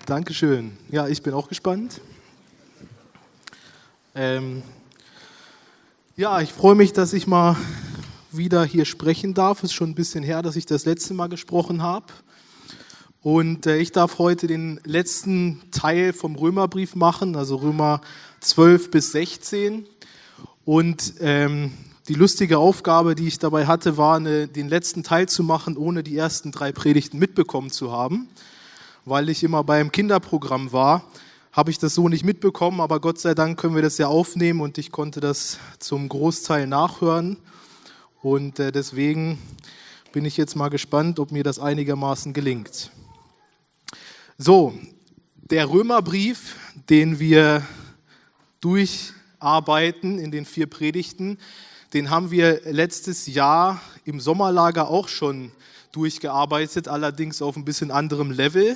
Dankeschön. Ja, ich bin auch gespannt. Ich freue mich, dass ich mal wieder hier sprechen darf. Es ist schon ein bisschen her, dass ich das letzte Mal gesprochen habe. Und ich darf heute den letzten Teil vom Römerbrief machen, also Römer 12 bis 16. Und die lustige Aufgabe, die ich dabei hatte, war, den letzten Teil zu machen, ohne die ersten 3 Predigten mitbekommen zu haben. Weil ich immer beim Kinderprogramm war, habe ich das so nicht mitbekommen, aber Gott sei Dank können wir das ja aufnehmen und ich konnte das zum Großteil nachhören. Und deswegen bin ich jetzt mal gespannt, ob mir das einigermaßen gelingt. So, der Römerbrief, den wir durcharbeiten in den 4 Predigten, den haben wir letztes Jahr im Sommerlager auch schon durchgearbeitet, allerdings auf ein bisschen anderem Level.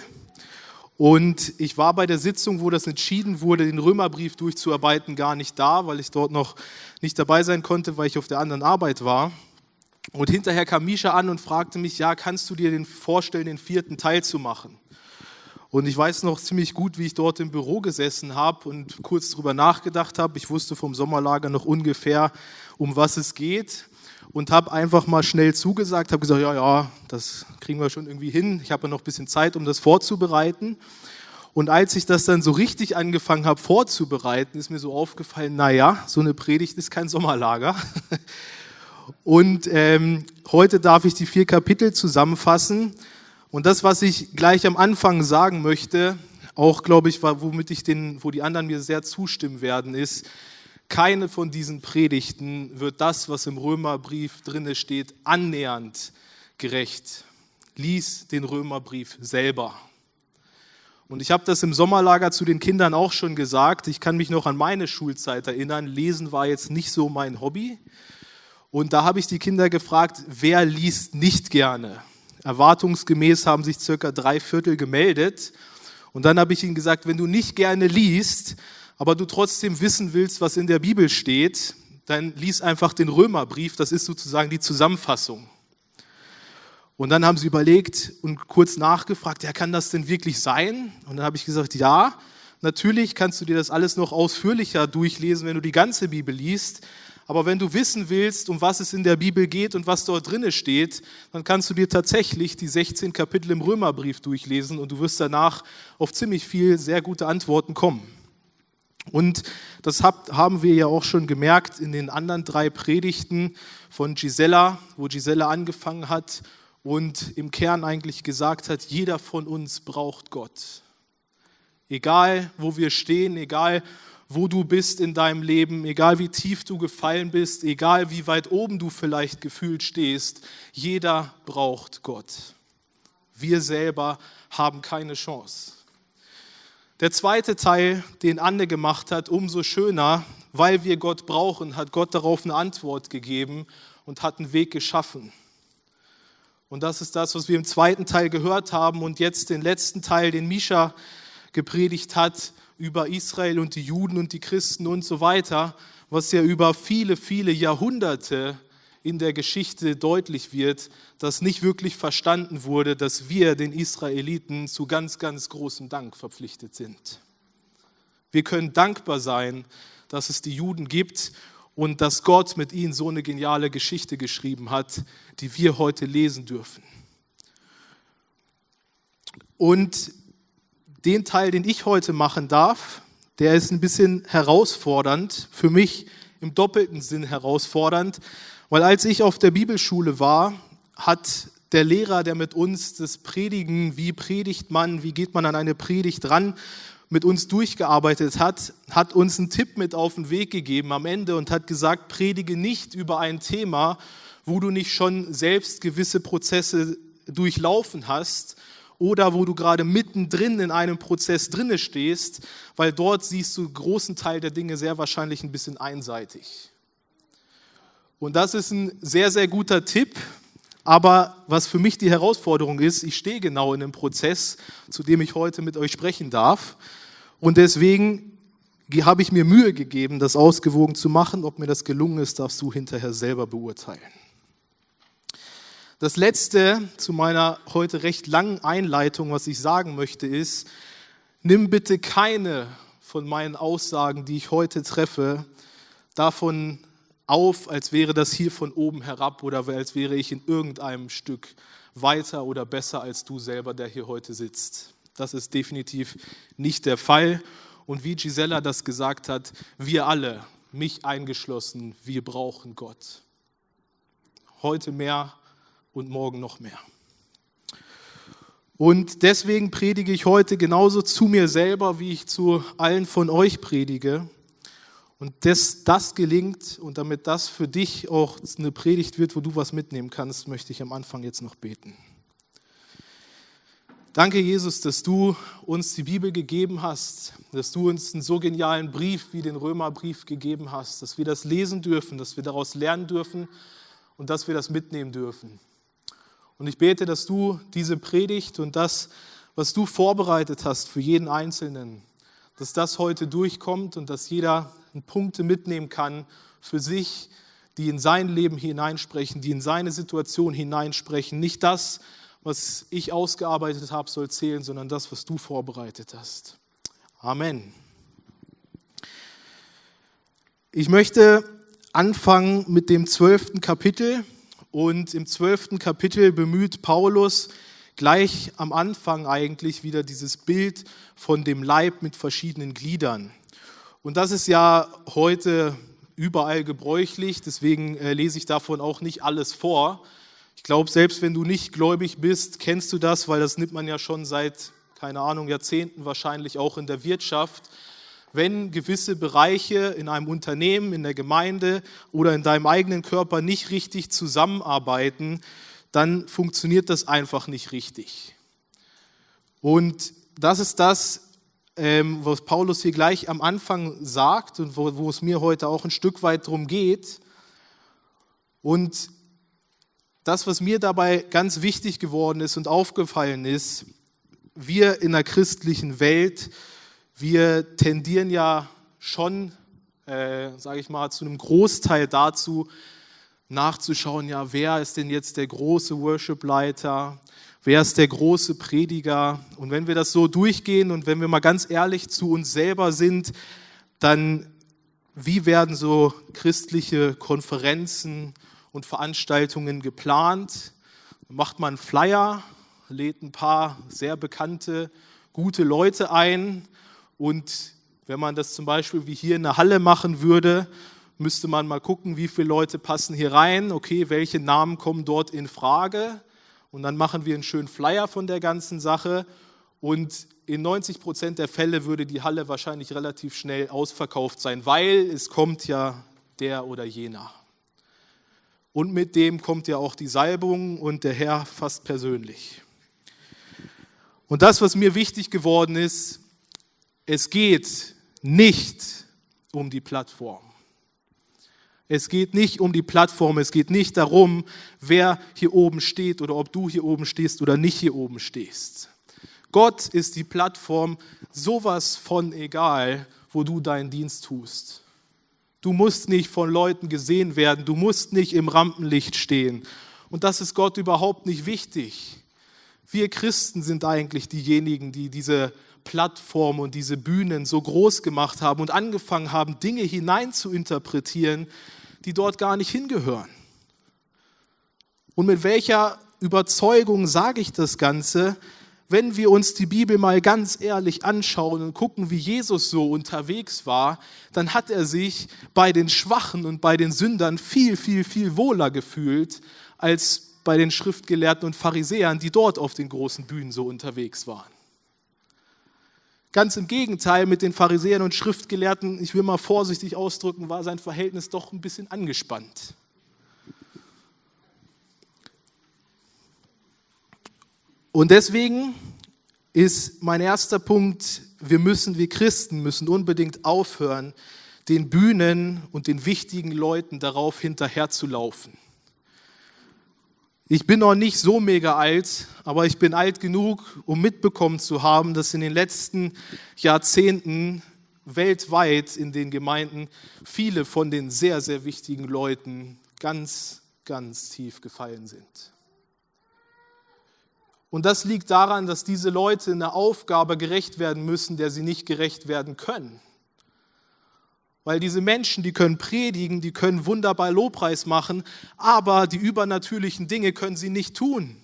Und ich war bei der Sitzung, wo das entschieden wurde, den Römerbrief durchzuarbeiten, gar nicht da, weil ich dort noch nicht dabei sein konnte, weil ich auf der anderen Arbeit war. Und hinterher kam Misha an und fragte mich, ja, kannst du dir vorstellen, den 4. Teil zu machen? Und ich weiß noch ziemlich gut, wie ich dort im Büro gesessen habe und kurz drüber nachgedacht habe. Ich wusste vom Sommerlager noch ungefähr, um was es geht. Und habe einfach mal schnell zugesagt, habe gesagt, ja, das kriegen wir schon irgendwie hin. Ich habe ja noch ein bisschen Zeit, um das vorzubereiten. Und als ich das dann so richtig angefangen habe vorzubereiten, ist mir so aufgefallen, naja, so eine Predigt ist kein Sommerlager. Und heute darf ich die 4 Kapitel zusammenfassen. Und das, was ich gleich am Anfang sagen möchte, auch, glaube ich, wo die anderen mir sehr zustimmen werden, ist, keine von diesen Predigten wird das, was im Römerbrief drin steht, annähernd gerecht. Lies den Römerbrief selber. Und ich habe das im Sommerlager zu den Kindern auch schon gesagt. Ich kann mich noch an meine Schulzeit erinnern. Lesen war jetzt nicht so mein Hobby. Und da habe ich die Kinder gefragt, wer liest nicht gerne? Erwartungsgemäß haben sich ca. 3/4 gemeldet. Und dann habe ich ihnen gesagt, wenn du nicht gerne liest, aber du trotzdem wissen willst, was in der Bibel steht, dann lies einfach den Römerbrief, das ist sozusagen die Zusammenfassung. Und dann haben sie überlegt und kurz nachgefragt, ja, kann das denn wirklich sein? Und dann habe ich gesagt, ja, natürlich kannst du dir das alles noch ausführlicher durchlesen, wenn du die ganze Bibel liest, aber wenn du wissen willst, um was es in der Bibel geht und was dort drin steht, dann kannst du dir tatsächlich die 16 Kapitel im Römerbrief durchlesen und du wirst danach auf ziemlich viel sehr gute Antworten kommen. Und das haben wir ja auch schon gemerkt in den anderen 3 Predigten von Gisela, wo Gisela angefangen hat und im Kern eigentlich gesagt hat, jeder von uns braucht Gott. Egal, wo wir stehen, egal, wo du bist in deinem Leben, egal, wie tief du gefallen bist, egal, wie weit oben du vielleicht gefühlt stehst, jeder braucht Gott. Wir selber haben keine Chance. Der 2. Teil, den Anne gemacht hat, umso schöner, weil wir Gott brauchen, hat Gott darauf eine Antwort gegeben und hat einen Weg geschaffen. Und das ist das, was wir im 2. Teil gehört haben und jetzt den letzten Teil, den Misha gepredigt hat, über Israel und die Juden und die Christen und so weiter, was ja über viele, viele Jahrhunderte in der Geschichte deutlich wird, dass nicht wirklich verstanden wurde, dass wir den Israeliten zu ganz, ganz großem Dank verpflichtet sind. Wir können dankbar sein, dass es die Juden gibt und dass Gott mit ihnen so eine geniale Geschichte geschrieben hat, die wir heute lesen dürfen. Und den Teil, den ich heute machen darf, der ist ein bisschen herausfordernd, für mich im doppelten Sinn herausfordernd, weil als ich auf der Bibelschule war, hat der Lehrer, der mit uns das Predigen, wie predigt man, wie geht man an eine Predigt ran, mit uns durchgearbeitet hat uns einen Tipp mit auf den Weg gegeben am Ende und hat gesagt, predige nicht über ein Thema, wo du nicht schon selbst gewisse Prozesse durchlaufen hast oder wo du gerade mittendrin in einem Prozess drinne stehst, weil dort siehst du einen großen Teil der Dinge sehr wahrscheinlich ein bisschen einseitig. Und das ist ein sehr, sehr guter Tipp, aber was für mich die Herausforderung ist, ich stehe genau in einem Prozess, zu dem ich heute mit euch sprechen darf und deswegen habe ich mir Mühe gegeben, das ausgewogen zu machen. Ob mir das gelungen ist, darfst du hinterher selber beurteilen. Das Letzte zu meiner heute recht langen Einleitung, was ich sagen möchte, ist, nimm bitte keine von meinen Aussagen, die ich heute treffe, davon auf, als wäre das hier von oben herab oder als wäre ich in irgendeinem Stück weiter oder besser als du selber, der hier heute sitzt. Das ist definitiv nicht der Fall. Und wie Gisela das gesagt hat, wir alle, mich eingeschlossen, wir brauchen Gott. Heute mehr und morgen noch mehr. Und deswegen predige ich heute genauso zu mir selber, wie ich zu allen von euch predige. Und das gelingt und damit das für dich auch eine Predigt wird, wo du was mitnehmen kannst, möchte ich am Anfang jetzt noch beten. Danke, Jesus, dass du uns die Bibel gegeben hast, dass du uns einen so genialen Brief wie den Römerbrief gegeben hast, dass wir das lesen dürfen, dass wir daraus lernen dürfen und dass wir das mitnehmen dürfen. Und ich bete, dass du diese Predigt und das, was du vorbereitet hast für jeden Einzelnen, dass das heute durchkommt und dass jeder Punkte mitnehmen kann für sich, die in sein Leben hineinsprechen, die in seine Situation hineinsprechen. Nicht das, was ich ausgearbeitet habe, soll zählen, sondern das, was du vorbereitet hast. Amen. Ich möchte anfangen mit dem 12. Kapitel. Und im 12. Kapitel bemüht Paulus gleich am Anfang eigentlich wieder dieses Bild von dem Leib mit verschiedenen Gliedern. Und das ist ja heute überall gebräuchlich, deswegen lese ich davon auch nicht alles vor. Ich glaube, selbst wenn du nicht gläubig bist, kennst du das, weil das nimmt man ja schon seit, keine Ahnung, Jahrzehnten wahrscheinlich auch in der Wirtschaft. Wenn gewisse Bereiche in einem Unternehmen, in der Gemeinde oder in deinem eigenen Körper nicht richtig zusammenarbeiten, dann funktioniert das einfach nicht richtig. Und das ist das, was Paulus hier gleich am Anfang sagt und wo es mir heute auch ein Stück weit drum geht. Und das, was mir dabei ganz wichtig geworden ist und aufgefallen ist, wir in der christlichen Welt, wir tendieren ja schon, sage ich mal, zu einem Großteil dazu, nachzuschauen, ja, wer ist denn jetzt der große Worship-Leiter, wer ist der große Prediger? Und wenn wir das so durchgehen und wenn wir mal ganz ehrlich zu uns selber sind, dann wie werden so christliche Konferenzen und Veranstaltungen geplant? Macht man einen Flyer, lädt ein paar sehr bekannte, gute Leute ein. Und wenn man das zum Beispiel wie hier in der Halle machen würde, müsste man mal gucken, wie viele Leute passen hier rein, okay, welche Namen kommen dort in Frage. Und dann machen wir einen schönen Flyer von der ganzen Sache. Und in 90% der Fälle würde die Halle wahrscheinlich relativ schnell ausverkauft sein, weil es kommt ja der oder jener. Und mit dem kommt ja auch die Salbung und der Herr fast persönlich. Und das, was mir wichtig geworden ist, es geht nicht um die Plattform. Es geht nicht um die Plattform, es geht nicht darum, wer hier oben steht oder ob du hier oben stehst oder nicht hier oben stehst. Gott ist die Plattform sowas von egal, wo du deinen Dienst tust. Du musst nicht von Leuten gesehen werden, du musst nicht im Rampenlicht stehen. Und das ist Gott überhaupt nicht wichtig. Wir Christen sind eigentlich diejenigen, die diese Plattform und diese Bühnen so groß gemacht haben und angefangen haben, Dinge hinein zu interpretieren, die dort gar nicht hingehören. Und mit welcher Überzeugung sage ich das Ganze? Wenn wir uns die Bibel mal ganz ehrlich anschauen und gucken, wie Jesus so unterwegs war, dann hat er sich bei den Schwachen und bei den Sündern viel, viel, viel wohler gefühlt als bei den Schriftgelehrten und Pharisäern, die dort auf den großen Bühnen so unterwegs waren. Ganz im Gegenteil, mit den Pharisäern und Schriftgelehrten, ich will mal vorsichtig ausdrücken, war sein Verhältnis doch ein bisschen angespannt. Und deswegen ist mein erster Punkt, wir Christen müssen unbedingt aufhören, den Bühnen und den wichtigen Leuten darauf hinterherzulaufen. Ich bin noch nicht so mega alt, aber ich bin alt genug, um mitbekommen zu haben, dass in den letzten Jahrzehnten weltweit in den Gemeinden viele von den sehr, sehr wichtigen Leuten ganz, ganz tief gefallen sind. Und das liegt daran, dass diese Leute einer Aufgabe gerecht werden müssen, der sie nicht gerecht werden können. Weil diese Menschen, die können predigen, die können wunderbar Lobpreis machen, aber die übernatürlichen Dinge können sie nicht tun.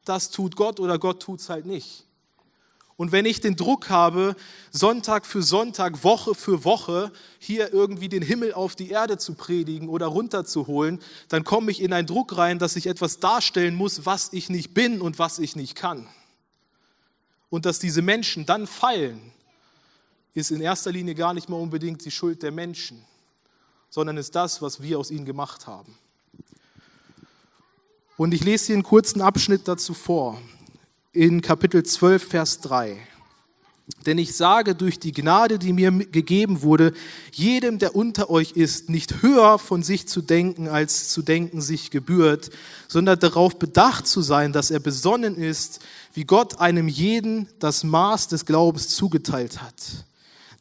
Das tut Gott oder Gott tut es halt nicht. Und wenn ich den Druck habe, Sonntag für Sonntag, Woche für Woche hier irgendwie den Himmel auf die Erde zu predigen oder runterzuholen, dann komme ich in einen Druck rein, dass ich etwas darstellen muss, was ich nicht bin und was ich nicht kann. Und dass diese Menschen dann fallen, ist in erster Linie gar nicht mal unbedingt die Schuld der Menschen, sondern ist das, was wir aus ihnen gemacht haben. Und ich lese hier einen kurzen Abschnitt dazu vor. In Kapitel 12, Vers 3. Denn ich sage durch die Gnade, die mir gegeben wurde, jedem, der unter euch ist, nicht höher von sich zu denken, als zu denken sich gebührt, sondern darauf bedacht zu sein, dass er besonnen ist, wie Gott einem jeden das Maß des Glaubens zugeteilt hat.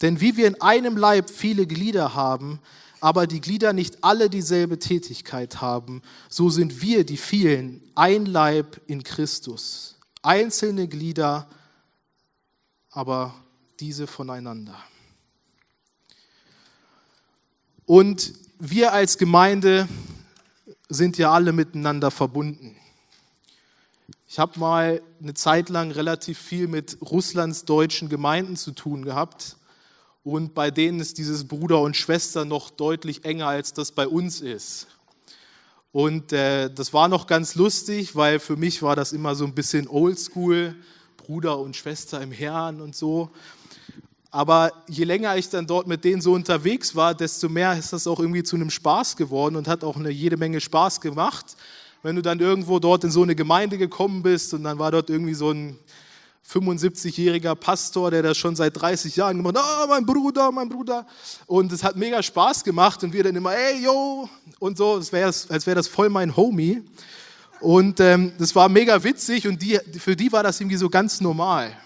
Denn wie wir in einem Leib viele Glieder haben, aber die Glieder nicht alle dieselbe Tätigkeit haben, so sind wir, die vielen, ein Leib in Christus. Einzelne Glieder, aber diese voneinander. Und wir als Gemeinde sind ja alle miteinander verbunden. Ich habe mal eine Zeit lang relativ viel mit Russlands deutschen Gemeinden zu tun gehabt. Und bei denen ist dieses Bruder und Schwester noch deutlich enger, als das bei uns ist. Und das war noch ganz lustig, weil für mich war das immer so ein bisschen oldschool, Bruder und Schwester im Herrn und so. Aber je länger ich dann dort mit denen so unterwegs war, desto mehr ist das auch irgendwie zu einem Spaß geworden und hat auch jede Menge Spaß gemacht. Wenn du dann irgendwo dort in so eine Gemeinde gekommen bist und dann war dort irgendwie so ein 75-jähriger Pastor, der das schon seit 30 Jahren gemacht hat, mein Bruder. Und es hat mega Spaß gemacht und wir dann immer, ey, yo, und so, als wäre das voll mein Homie. Und das war mega witzig und für die war das irgendwie so ganz normal.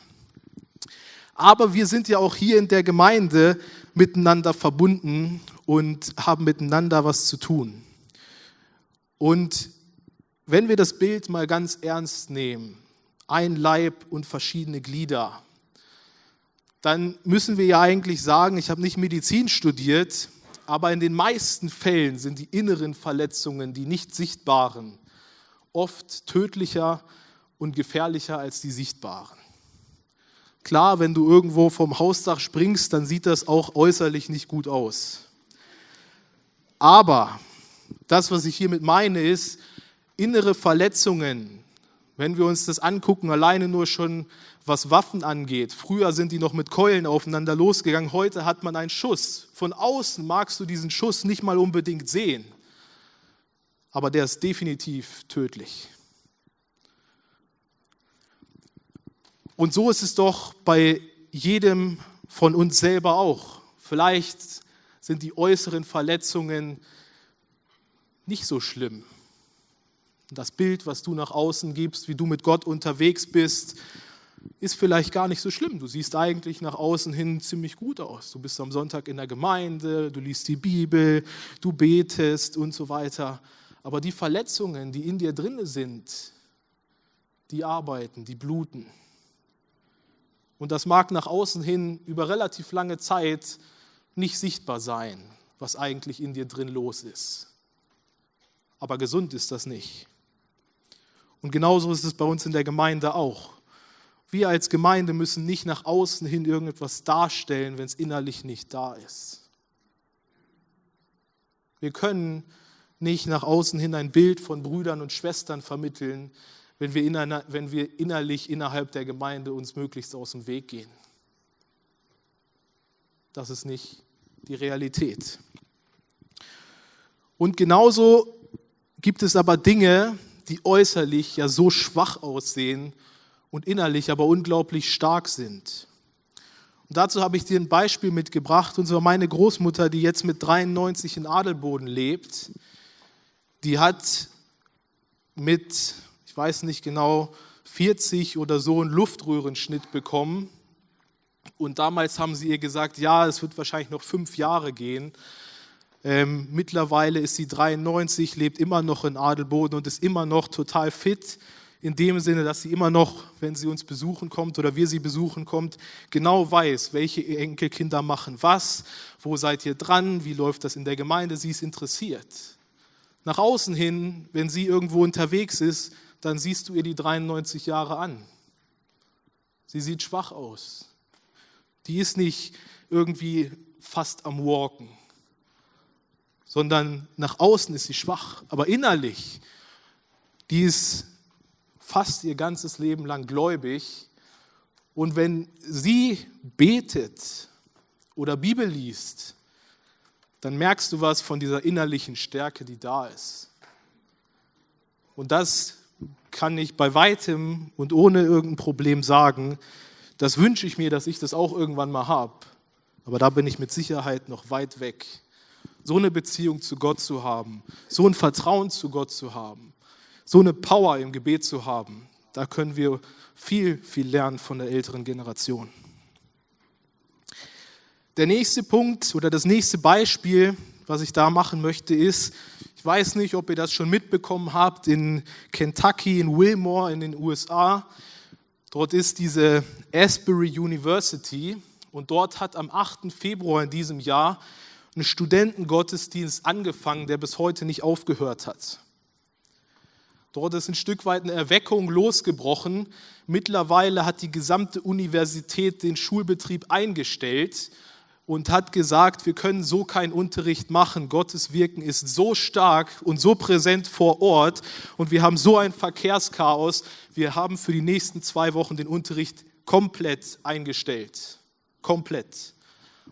Aber wir sind ja auch hier in der Gemeinde miteinander verbunden und haben miteinander was zu tun. Und wenn wir das Bild mal ganz ernst nehmen, ein Leib und verschiedene Glieder, dann müssen wir ja eigentlich sagen, ich habe nicht Medizin studiert, aber in den meisten Fällen sind die inneren Verletzungen, die nicht sichtbaren, oft tödlicher und gefährlicher als die sichtbaren. Klar, wenn du irgendwo vom Hausdach springst, dann sieht das auch äußerlich nicht gut aus. Aber das, was ich hiermit meine, ist, innere Verletzungen, wenn wir uns das angucken, alleine nur schon, was Waffen angeht. Früher sind die noch mit Keulen aufeinander losgegangen, heute hat man einen Schuss. Von außen magst du diesen Schuss nicht mal unbedingt sehen, aber der ist definitiv tödlich. Und so ist es doch bei jedem von uns selber auch. Vielleicht sind die äußeren Verletzungen nicht so schlimm. Das Bild, was du nach außen gibst, wie du mit Gott unterwegs bist, ist vielleicht gar nicht so schlimm. Du siehst eigentlich nach außen hin ziemlich gut aus. Du bist am Sonntag in der Gemeinde, du liest die Bibel, du betest und so weiter. Aber die Verletzungen, die in dir drin sind, die arbeiten, die bluten. Und das mag nach außen hin über relativ lange Zeit nicht sichtbar sein, was eigentlich in dir drin los ist. Aber gesund ist das nicht. Und genauso ist es bei uns in der Gemeinde auch. Wir als Gemeinde müssen nicht nach außen hin irgendetwas darstellen, wenn es innerlich nicht da ist. Wir können nicht nach außen hin ein Bild von Brüdern und Schwestern vermitteln, wenn wir innerlich innerhalb der Gemeinde uns möglichst aus dem Weg gehen. Das ist nicht die Realität. Und genauso gibt es aber Dinge, die äußerlich ja so schwach aussehen und innerlich aber unglaublich stark sind. Und dazu habe ich dir ein Beispiel mitgebracht. Und zwar meine Großmutter, die jetzt mit 93 in Adelboden lebt, die hat mit, ich weiß nicht genau, 40 oder so einen Luftröhrenschnitt bekommen. Und damals haben sie ihr gesagt, ja, es wird wahrscheinlich noch 5 Jahre gehen. Mittlerweile ist sie 93, lebt immer noch in Adelboden und ist immer noch total fit. in dem Sinne, dass sie immer noch, wenn sie uns besuchen kommt oder wir sie besuchen kommt, genau weiß, welche Enkelkinder machen was, wo seid ihr dran, wie läuft das in der Gemeinde, sie ist interessiert. Nach außen hin, wenn sie irgendwo unterwegs ist, dann siehst du ihr die 93 Jahre an. Sie sieht schwach aus. Die ist nicht irgendwie fast am Walken, sondern nach außen ist sie schwach, aber innerlich, die ist fast ihr ganzes Leben lang gläubig. Und wenn sie betet oder Bibel liest, dann merkst du was von dieser innerlichen Stärke, die da ist. Und das kann ich bei weitem und ohne irgendein Problem sagen. Das wünsche ich mir, dass ich das auch irgendwann mal habe. Aber da bin ich mit Sicherheit noch weit weg. So eine Beziehung zu Gott zu haben, so ein Vertrauen zu Gott zu haben, so eine Power im Gebet zu haben, da können wir viel, viel lernen von der älteren Generation. Der nächste Punkt oder das nächste Beispiel, was ich da machen möchte, ist, ich weiß nicht, ob ihr das schon mitbekommen habt, in Kentucky, in Wilmore in den USA, dort ist diese Asbury University und dort hat am 8. Februar in diesem Jahr ein Studentengottesdienst angefangen, der bis heute nicht aufgehört hat. Dort ist ein Stück weit eine Erweckung losgebrochen. Mittlerweile hat die gesamte Universität den Schulbetrieb eingestellt und hat gesagt, wir können so keinen Unterricht machen. Gottes Wirken ist so stark und so präsent vor Ort und wir haben so ein Verkehrschaos. Wir haben für die nächsten 2 Wochen den Unterricht komplett eingestellt. Komplett.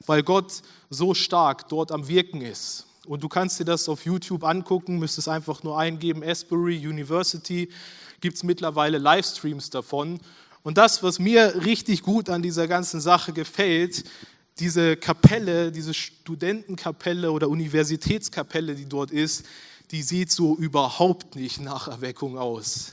Weil Gott so stark dort am Wirken ist. Und du kannst dir das auf YouTube angucken, müsstest einfach nur eingeben, Asbury University, gibt es mittlerweile Livestreams davon. Und das, was mir richtig gut an dieser ganzen Sache gefällt, diese Kapelle, diese Studentenkapelle oder Universitätskapelle, die dort ist, die sieht so überhaupt nicht nach Erweckung aus.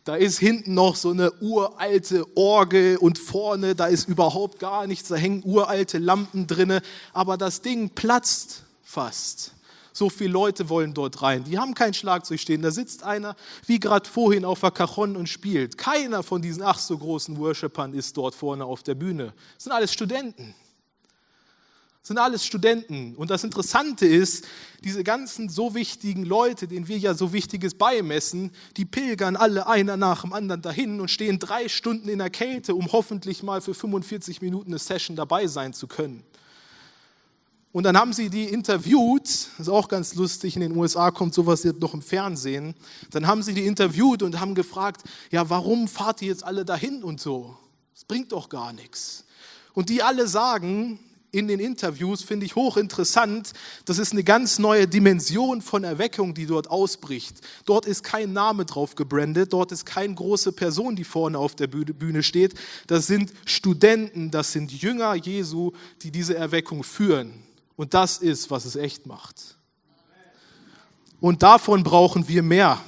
Da ist hinten noch so eine uralte Orgel und vorne, da ist überhaupt gar nichts, da hängen uralte Lampen drin, aber das Ding platzt fast. So viele Leute wollen dort rein. Die haben kein Schlagzeug stehen. Da sitzt einer, wie gerade vorhin, auf der Cajon und spielt. Keiner von diesen ach so großen Worshipern ist dort vorne auf der Bühne. Das sind alles Studenten. Und das Interessante ist, diese ganzen so wichtigen Leute, denen wir ja so Wichtiges beimessen, die pilgern alle einer nach dem anderen dahin und stehen 3 Stunden in der Kälte, um hoffentlich mal für 45 Minuten eine Session dabei sein zu können. Und dann haben sie die interviewt, das ist auch ganz lustig, in den USA kommt sowas jetzt noch im Fernsehen, dann haben sie die interviewt und haben gefragt, ja, warum fahrt ihr jetzt alle dahin und so? Das bringt doch gar nichts. Und die alle sagen in den Interviews, finde ich hochinteressant, das ist eine ganz neue Dimension von Erweckung, die dort ausbricht. Dort ist kein Name drauf gebrandet, dort ist keine große Person, die vorne auf der Bühne steht. Das sind Studenten, das sind Jünger Jesu, die diese Erweckung führen. Und das ist, was es echt macht. Und davon brauchen wir mehr.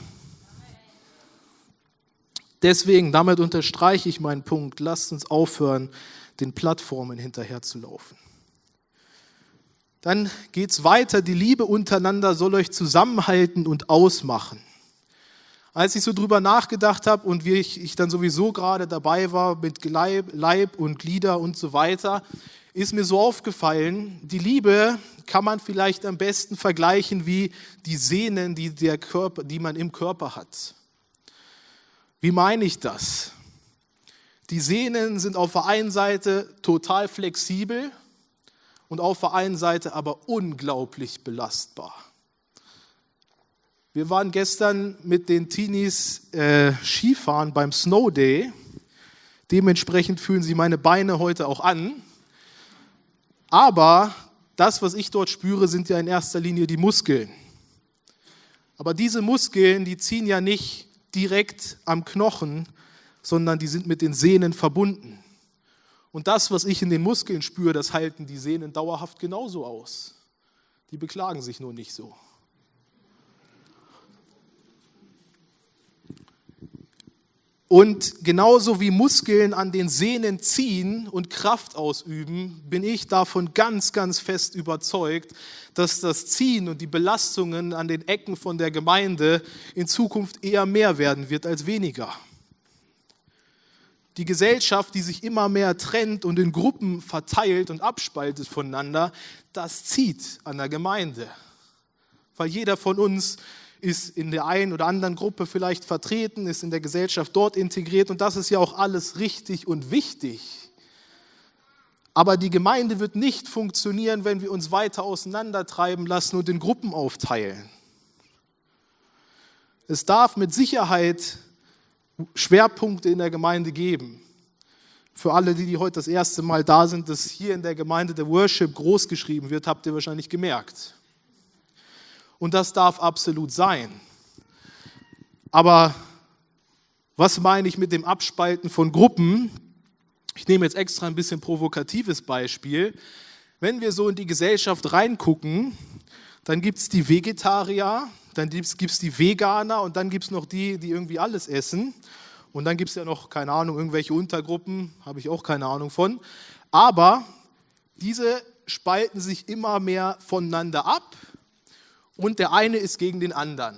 Deswegen, damit unterstreiche ich meinen Punkt, lasst uns aufhören, den Plattformen hinterherzulaufen. Dann geht es weiter, die Liebe untereinander soll euch zusammenhalten und ausmachen. Als ich so drüber nachgedacht habe und wie ich dann sowieso gerade dabei war mit Leib und Glieder und so weiter, ist mir so aufgefallen, die Liebe kann man vielleicht am besten vergleichen wie die Sehnen, die man im Körper hat. Wie meine ich das? Die Sehnen sind auf der einen Seite total flexibel und auf der einen Seite aber unglaublich belastbar. Wir waren gestern mit den Teenies Skifahren beim Snow Day. Dementsprechend fühlen sich meine Beine heute auch an. Aber das, was ich dort spüre, sind ja in erster Linie die Muskeln. Aber diese Muskeln, die ziehen ja nicht direkt am Knochen, sondern die sind mit den Sehnen verbunden. Und das, was ich in den Muskeln spüre, das halten die Sehnen dauerhaft genauso aus. Die beklagen sich nur nicht so. Und genauso wie Muskeln an den Sehnen ziehen und Kraft ausüben, bin ich davon ganz, ganz fest überzeugt, dass das Ziehen und die Belastungen an den Ecken von der Gemeinde in Zukunft eher mehr werden wird als weniger. Die Gesellschaft, die sich immer mehr trennt und in Gruppen verteilt und abspaltet voneinander, das zieht an der Gemeinde. Weil jeder von uns ist in der einen oder anderen Gruppe vielleicht vertreten, ist in der Gesellschaft dort integriert und das ist ja auch alles richtig und wichtig. Aber die Gemeinde wird nicht funktionieren, wenn wir uns weiter auseinandertreiben lassen und in Gruppen aufteilen. Es darf mit Sicherheit Schwerpunkte in der Gemeinde geben. Für alle, die heute das erste Mal da sind, dass hier in der Gemeinde der Worship groß geschrieben wird, habt ihr wahrscheinlich gemerkt. Und das darf absolut sein. Aber was meine ich mit dem Abspalten von Gruppen? Ich nehme jetzt extra ein bisschen provokatives Beispiel. Wenn wir so in die Gesellschaft reingucken, dann gibt es die Vegetarier, dann gibt es die Veganer und dann gibt es noch die irgendwie alles essen. Und dann gibt es ja noch, keine Ahnung, irgendwelche Untergruppen, habe ich auch keine Ahnung von. Aber diese spalten sich immer mehr voneinander ab. Und der eine ist gegen den anderen.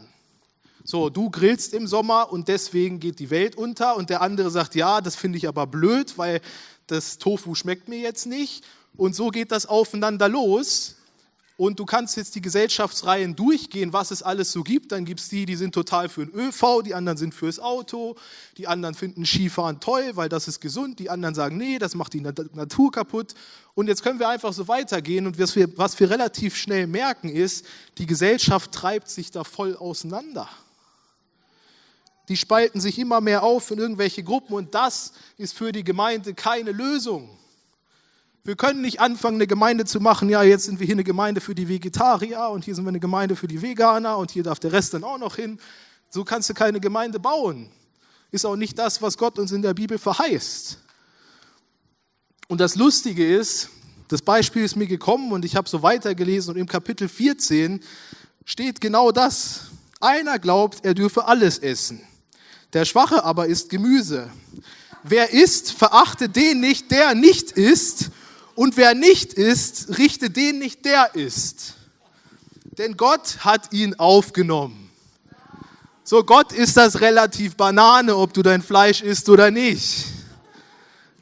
So, du grillst im Sommer und deswegen geht die Welt unter und der andere sagt, ja, das finde ich aber blöd, weil das Tofu schmeckt mir jetzt nicht. Und so geht das aufeinander los. Und du kannst jetzt die Gesellschaftsreihen durchgehen, was es alles so gibt. Dann gibt es die sind total für den ÖV, die anderen sind fürs Auto, die anderen finden Skifahren toll, weil das ist gesund, die anderen sagen, nee, das macht die Natur kaputt. Und jetzt können wir einfach so weitergehen und was wir relativ schnell merken ist, die Gesellschaft treibt sich da voll auseinander. Die spalten sich immer mehr auf in irgendwelche Gruppen und das ist für die Gemeinde keine Lösung. Wir können nicht anfangen, eine Gemeinde zu machen, ja, jetzt sind wir hier eine Gemeinde für die Vegetarier und hier sind wir eine Gemeinde für die Veganer und hier darf der Rest dann auch noch hin. So kannst du keine Gemeinde bauen. Ist auch nicht das, was Gott uns in der Bibel verheißt. Und das Lustige ist, das Beispiel ist mir gekommen und ich habe so weitergelesen und im Kapitel 14 steht genau das. Einer glaubt, er dürfe alles essen. Der Schwache aber isst Gemüse. Wer isst, verachte den nicht, der nicht isst. Und wer nicht isst, richte den nicht, der isst. Denn Gott hat ihn aufgenommen. So, Gott ist das relativ Banane, ob du dein Fleisch isst oder nicht.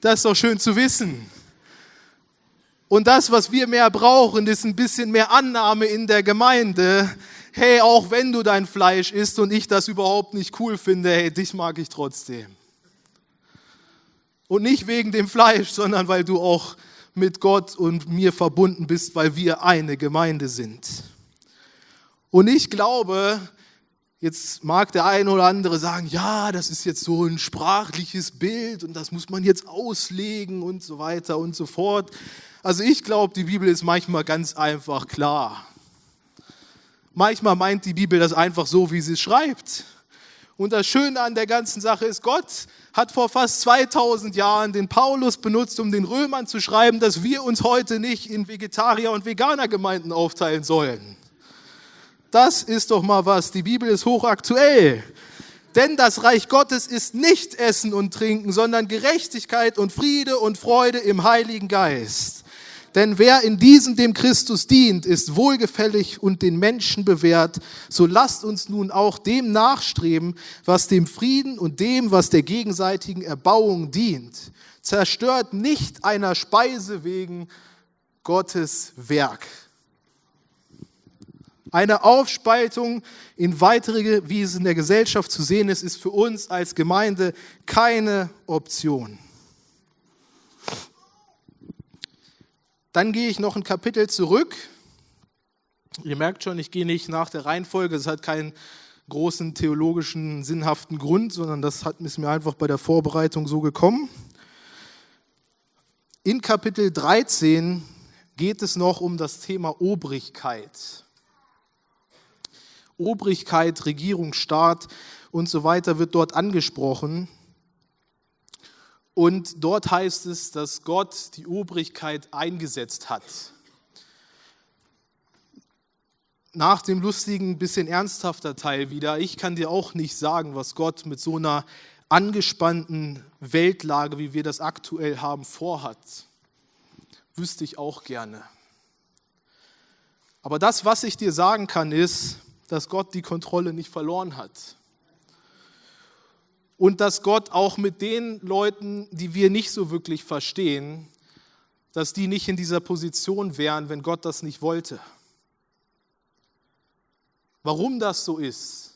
Das ist doch schön zu wissen. Und das, was wir mehr brauchen, ist ein bisschen mehr Annahme in der Gemeinde. Hey, auch wenn du dein Fleisch isst und ich das überhaupt nicht cool finde, hey, dich mag ich trotzdem. Und nicht wegen dem Fleisch, sondern weil du auch mit Gott und mir verbunden bist, weil wir eine Gemeinde sind. Und ich glaube, jetzt mag der eine oder andere sagen, ja, das ist jetzt so ein sprachliches Bild und das muss man jetzt auslegen und so weiter und so fort. Also ich glaube, die Bibel ist manchmal ganz einfach klar. Manchmal meint die Bibel das einfach so, wie sie es schreibt. Und das Schöne an der ganzen Sache ist, Gott hat vor fast 2000 Jahren den Paulus benutzt, um den Römern zu schreiben, dass wir uns heute nicht in Vegetarier- und Veganergemeinden aufteilen sollen. Das ist doch mal was. Die Bibel ist hochaktuell. Denn das Reich Gottes ist nicht Essen und Trinken, sondern Gerechtigkeit und Friede und Freude im Heiligen Geist. Denn wer in diesem dem Christus dient, ist wohlgefällig und den Menschen bewährt. So lasst uns nun auch dem nachstreben, was dem Frieden und dem, was der gegenseitigen Erbauung dient. Zerstört nicht einer Speise wegen Gottes Werk. Eine Aufspaltung in weitere, wie es in der Gesellschaft zu sehen ist, ist für uns als Gemeinde keine Option. Dann gehe ich noch ein Kapitel zurück. Ihr merkt schon, ich gehe nicht nach der Reihenfolge. Das hat keinen großen theologischen, sinnhaften Grund, sondern das ist mir einfach bei der Vorbereitung so gekommen. In Kapitel 13 geht es noch um das Thema Obrigkeit. Obrigkeit, Regierung, Staat und so weiter wird dort angesprochen. Und dort heißt es, dass Gott die Obrigkeit eingesetzt hat. Nach dem lustigen, bisschen ernsthafter Teil wieder. Ich kann dir auch nicht sagen, was Gott mit so einer angespannten Weltlage, wie wir das aktuell haben, vorhat. Wüsste ich auch gerne. Aber das, was ich dir sagen kann, ist, dass Gott die Kontrolle nicht verloren hat. Und dass Gott auch mit den Leuten, die wir nicht so wirklich verstehen, dass die nicht in dieser Position wären, wenn Gott das nicht wollte. Warum das so ist,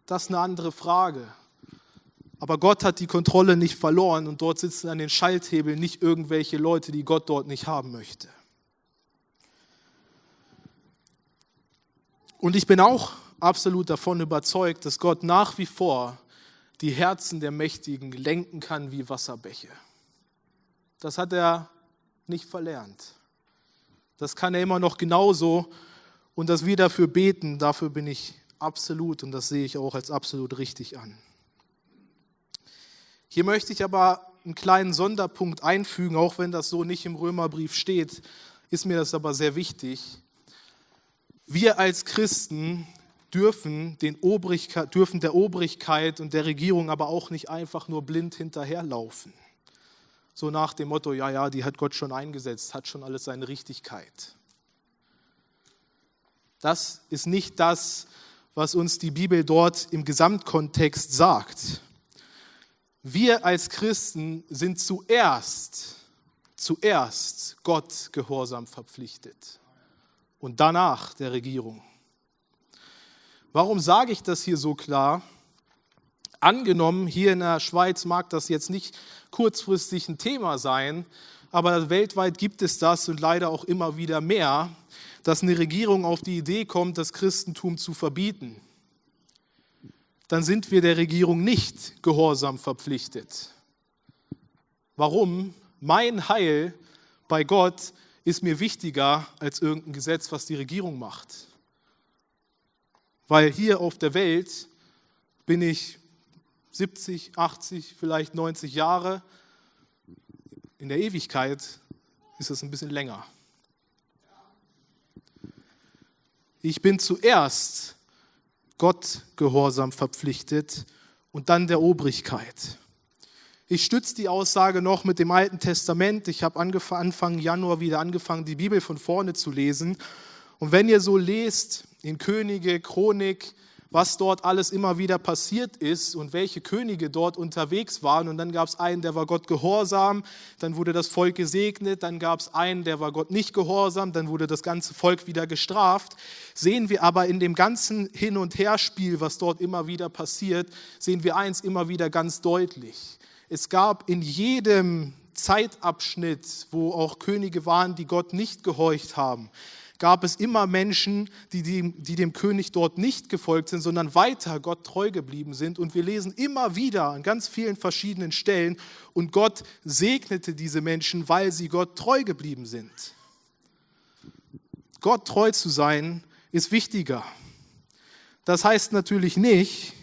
das ist eine andere Frage. Aber Gott hat die Kontrolle nicht verloren und dort sitzen an den Schalthebeln nicht irgendwelche Leute, die Gott dort nicht haben möchte. Und ich bin auch absolut davon überzeugt, dass Gott nach wie vor die Herzen der Mächtigen lenken kann wie Wasserbäche. Das hat er nicht verlernt. Das kann er immer noch genauso. Und dass wir dafür beten, dafür bin ich absolut und das sehe ich auch als absolut richtig an. Hier möchte ich aber einen kleinen Sonderpunkt einfügen, auch wenn das so nicht im Römerbrief steht, ist mir das aber sehr wichtig. Wir als Christen dürfen der Obrigkeit und der Regierung aber auch nicht einfach nur blind hinterherlaufen. So nach dem Motto, ja, die hat Gott schon eingesetzt, hat schon alles seine Richtigkeit. Das ist nicht das, was uns die Bibel dort im Gesamtkontext sagt. Wir als Christen sind zuerst Gott gehorsam verpflichtet und danach der Regierung. Warum sage ich das hier so klar? Angenommen, hier in der Schweiz mag das jetzt nicht kurzfristig ein Thema sein, aber weltweit gibt es das und leider auch immer wieder mehr, dass eine Regierung auf die Idee kommt, das Christentum zu verbieten. Dann sind wir der Regierung nicht gehorsam verpflichtet. Warum? Mein Heil bei Gott ist mir wichtiger als irgendein Gesetz, was die Regierung macht. Weil hier auf der Welt bin ich 70, 80, vielleicht 90 Jahre. In der Ewigkeit ist es ein bisschen länger. Ich bin zuerst Gott gehorsam verpflichtet und dann der Obrigkeit. Ich stütze die Aussage noch mit dem Alten Testament. Ich habe Anfang Januar wieder angefangen, die Bibel von vorne zu lesen. Und wenn ihr so lest in Könige, Chronik, was dort alles immer wieder passiert ist und welche Könige dort unterwegs waren. Und dann gab es einen, der war Gott gehorsam, dann wurde das Volk gesegnet, dann gab es einen, der war Gott nicht gehorsam, dann wurde das ganze Volk wieder gestraft. Sehen wir aber in dem ganzen Hin- und Herspiel, was dort immer wieder passiert, sehen wir eins immer wieder ganz deutlich. Es gab in jedem Zeitabschnitt, wo auch Könige waren, die Gott nicht gehorcht haben, gab es immer Menschen, die dem König dort nicht gefolgt sind, sondern weiter Gott treu geblieben sind. Und wir lesen immer wieder an ganz vielen verschiedenen Stellen, und Gott segnete diese Menschen, weil sie Gott treu geblieben sind. Gott treu zu sein, ist wichtiger. Das heißt natürlich nicht,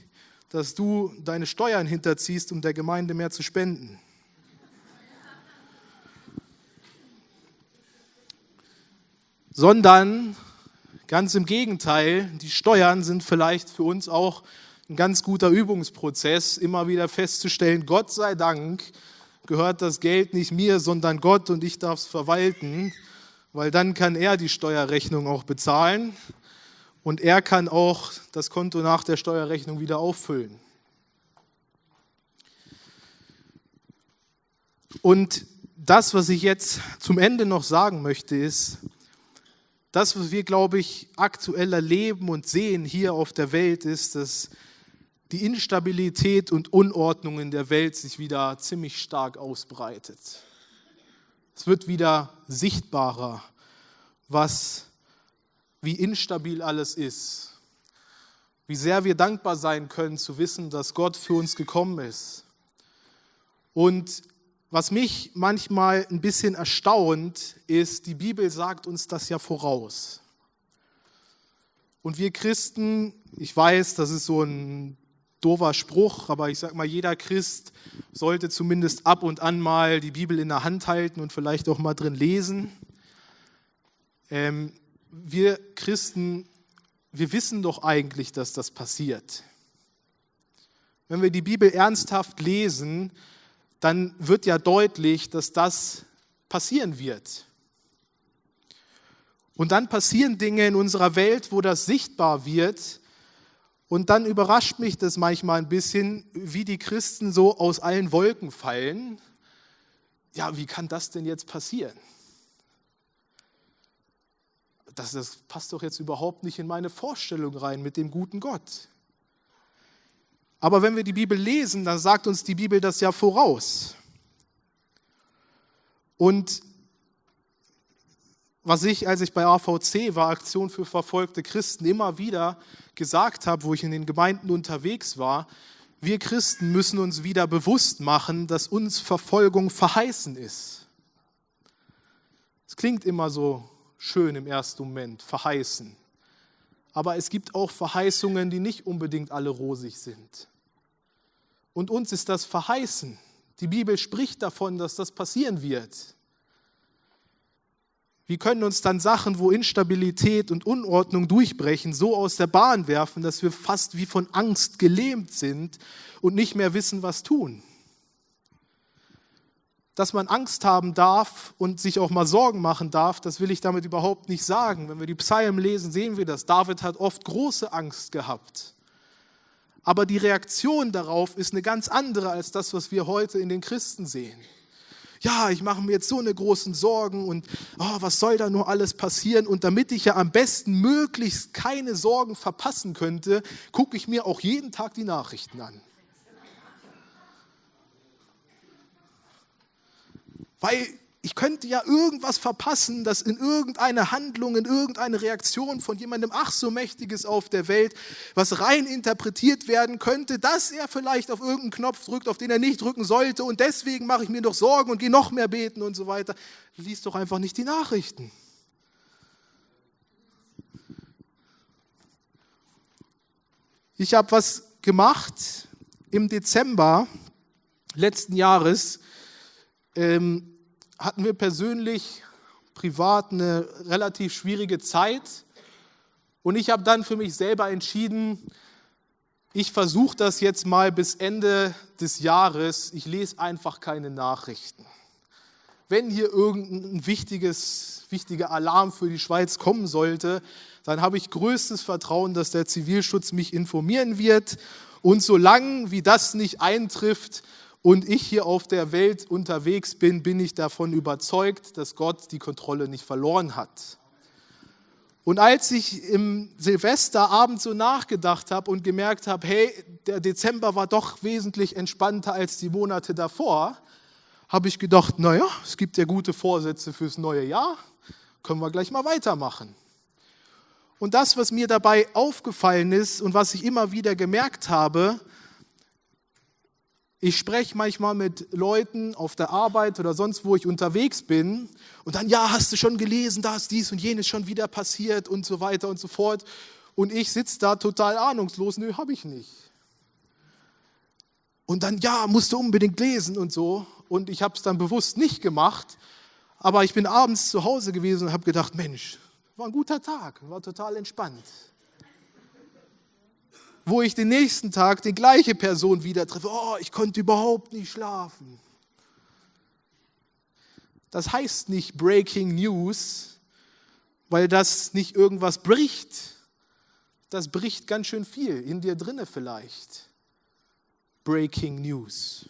dass du deine Steuern hinterziehst, um der Gemeinde mehr zu spenden. Sondern ganz im Gegenteil, die Steuern sind vielleicht für uns auch ein ganz guter Übungsprozess, immer wieder festzustellen, Gott sei Dank gehört das Geld nicht mir, sondern Gott, und ich darf es verwalten, weil dann kann er die Steuerrechnung auch bezahlen und er kann auch das Konto nach der Steuerrechnung wieder auffüllen. Und das, was ich jetzt zum Ende noch sagen möchte, ist, das, was wir, glaube ich, aktuell erleben und sehen hier auf der Welt, ist, dass die Instabilität und Unordnung in der Welt sich wieder ziemlich stark ausbreitet. Es wird wieder sichtbarer, wie instabil alles ist, wie sehr wir dankbar sein können, zu wissen, dass Gott für uns gekommen ist. Und was mich manchmal ein bisschen erstaunt, ist, die Bibel sagt uns das ja voraus. Und wir Christen, ich weiß, das ist so ein doofer Spruch, aber ich sage mal, jeder Christ sollte zumindest ab und an mal die Bibel in der Hand halten und vielleicht auch mal drin lesen. Wir Christen, wir wissen doch eigentlich, dass das passiert. wenn wir die Bibel ernsthaft lesen, dann wird ja deutlich, dass das passieren wird. Und dann passieren Dinge in unserer Welt, wo das sichtbar wird. Und dann überrascht mich das manchmal ein bisschen, wie die Christen so aus allen Wolken fallen. Ja, wie kann das denn jetzt passieren? Das passt doch jetzt überhaupt nicht in meine Vorstellung rein mit dem guten Gott. Aber wenn wir die Bibel lesen, dann sagt uns die Bibel das ja voraus. Und was ich, als ich bei AVC war, Aktion für verfolgte Christen, immer wieder gesagt habe, wo ich in den Gemeinden unterwegs war, wir Christen müssen uns wieder bewusst machen, dass uns Verfolgung verheißen ist. Es klingt immer so schön im ersten Moment, verheißen. Aber es gibt auch Verheißungen, die nicht unbedingt alle rosig sind. Und uns ist das verheißen. Die Bibel spricht davon, dass das passieren wird. Wir können uns dann Sachen, wo Instabilität und Unordnung durchbrechen, so aus der Bahn werfen, dass wir fast wie von Angst gelähmt sind und nicht mehr wissen, was tun. Dass man Angst haben darf und sich auch mal Sorgen machen darf, das will ich damit überhaupt nicht sagen. Wenn wir die Psalmen lesen, sehen wir das. David hat oft große Angst gehabt. Aber die Reaktion darauf ist eine ganz andere als das, was wir heute in den Christen sehen. Ja, ich mache mir jetzt so eine großen Sorgen und was soll da nur alles passieren? Und damit ich ja am besten möglichst keine Sorgen verpassen könnte, gucke ich mir auch jeden Tag die Nachrichten an. Weil ich könnte ja irgendwas verpassen, dass in irgendeine Handlung, in irgendeine Reaktion von jemandem ach so Mächtiges auf der Welt, was rein interpretiert werden könnte, dass er vielleicht auf irgendeinen Knopf drückt, auf den er nicht drücken sollte und deswegen mache ich mir doch Sorgen und gehe noch mehr beten und so weiter. Lies doch einfach nicht die Nachrichten. Ich habe was gemacht im Dezember letzten Jahres, hatten wir persönlich, privat eine relativ schwierige Zeit und ich habe dann für mich selber entschieden, ich versuche das jetzt mal bis Ende des Jahres, ich lese einfach keine Nachrichten. Wenn hier irgendein wichtiger Alarm für die Schweiz kommen sollte, dann habe ich größtes Vertrauen, dass der Zivilschutz mich informieren wird und solange wie das nicht eintrifft, und ich hier auf der Welt unterwegs bin, bin ich davon überzeugt, dass Gott die Kontrolle nicht verloren hat. Und als ich im Silvesterabend so nachgedacht habe und gemerkt habe, hey, der Dezember war doch wesentlich entspannter als die Monate davor, habe ich gedacht, naja, es gibt ja gute Vorsätze fürs neue Jahr, können wir gleich mal weitermachen. Und das, was mir dabei aufgefallen ist und was ich immer wieder gemerkt habe, ich spreche manchmal mit Leuten auf der Arbeit oder sonst, wo ich unterwegs bin und dann, ja, hast du schon gelesen, da ist dies und jenes schon wieder passiert und so weiter und so fort. Und ich sitze da total ahnungslos, nö, habe ich nicht. Und dann, ja, musst du unbedingt lesen und so. Und ich habe es dann bewusst nicht gemacht, aber ich bin abends zu Hause gewesen und habe gedacht, Mensch, war ein guter Tag, war total entspannt. Wo ich den nächsten Tag die gleiche Person wieder treffe. Oh, ich konnte überhaupt nicht schlafen. Das heißt nicht Breaking News, weil das nicht irgendwas bricht. Das bricht ganz schön viel, in dir drinne vielleicht. Breaking News.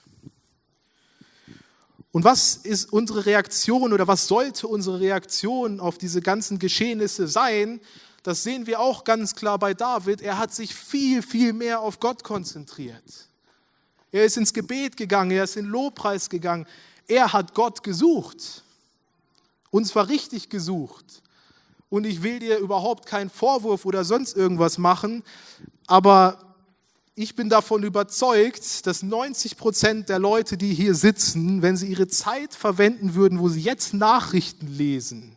Und was ist unsere Reaktion oder was sollte unsere Reaktion auf diese ganzen Geschehnisse sein? Das sehen wir auch ganz klar bei David. Er hat sich viel, viel mehr auf Gott konzentriert. Er ist ins Gebet gegangen, er ist in Lobpreis gegangen. Er hat Gott gesucht. Und zwar richtig gesucht. Und ich will dir überhaupt keinen Vorwurf oder sonst irgendwas machen, aber ich bin davon überzeugt, dass 90% der Leute, die hier sitzen, wenn sie ihre Zeit verwenden würden, wo sie jetzt Nachrichten lesen,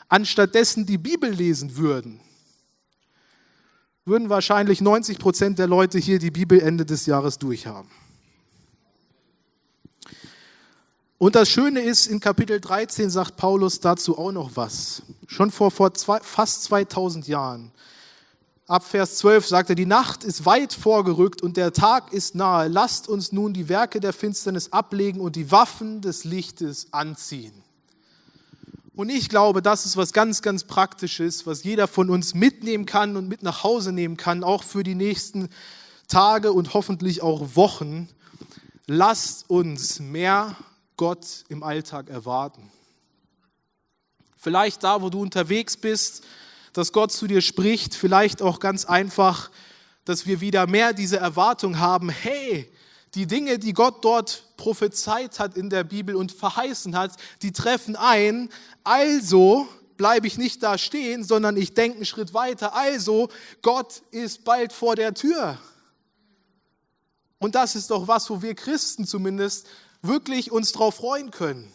anstattdessen die Bibel lesen würden wahrscheinlich 90% der Leute hier die Bibel Ende des Jahres durchhaben. Und das Schöne ist, in Kapitel 13 sagt Paulus dazu auch noch was. Schon vor fast 2000 Jahren ab Vers 12 sagt er, die Nacht ist weit vorgerückt und der Tag ist nahe. Lasst uns nun die Werke der Finsternis ablegen und die Waffen des Lichtes anziehen. Und ich glaube, das ist was ganz, ganz Praktisches, was jeder von uns mitnehmen kann und mit nach Hause nehmen kann, auch für die nächsten Tage und hoffentlich auch Wochen. Lasst uns mehr Gott im Alltag erwarten. Vielleicht da, wo du unterwegs bist, dass Gott zu dir spricht, vielleicht auch ganz einfach, dass wir wieder mehr diese Erwartung haben, hey, die Dinge, die Gott dort prophezeit hat in der Bibel und verheißen hat, die treffen ein. Also bleibe ich nicht da stehen, sondern ich denke einen Schritt weiter. Also, Gott ist bald vor der Tür. Und das ist doch was, wo wir Christen zumindest wirklich uns drauf freuen können.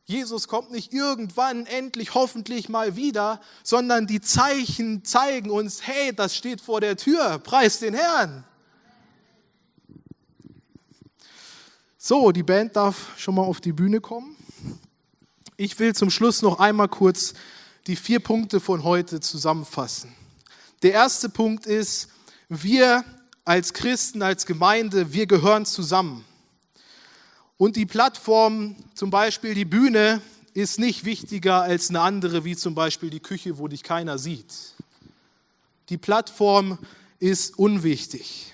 Jesus kommt nicht irgendwann, endlich, hoffentlich mal wieder, sondern die Zeichen zeigen uns, hey, das steht vor der Tür, preis den Herrn. So, die Band darf schon mal auf die Bühne kommen. Ich will zum Schluss noch einmal kurz die 4 Punkte von heute zusammenfassen. Der erste Punkt ist, wir als Christen, als Gemeinde, wir gehören zusammen. Und die Plattform, zum Beispiel die Bühne, ist nicht wichtiger als eine andere, wie zum Beispiel die Küche, wo dich keiner sieht. Die Plattform ist unwichtig.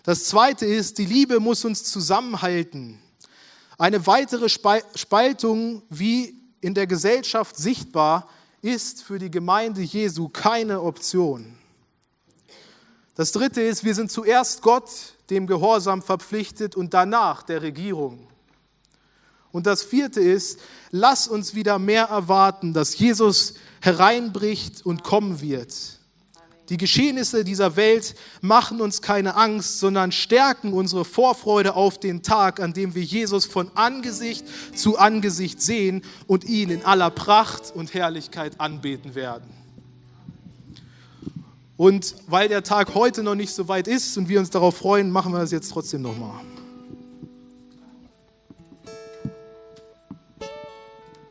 Das Zweite ist, die Liebe muss uns zusammenhalten. Eine weitere Spaltung, wie in der Gesellschaft sichtbar, ist für die Gemeinde Jesu keine Option. Das Dritte ist, wir sind zuerst Gott, dem Gehorsam verpflichtet und danach der Regierung. Und das Vierte ist, lass uns wieder mehr erwarten, dass Jesus hereinbricht und kommen wird. Die Geschehnisse dieser Welt machen uns keine Angst, sondern stärken unsere Vorfreude auf den Tag, an dem wir Jesus von Angesicht zu Angesicht sehen und ihn in aller Pracht und Herrlichkeit anbeten werden. Und weil der Tag heute noch nicht so weit ist und wir uns darauf freuen, machen wir das jetzt trotzdem nochmal.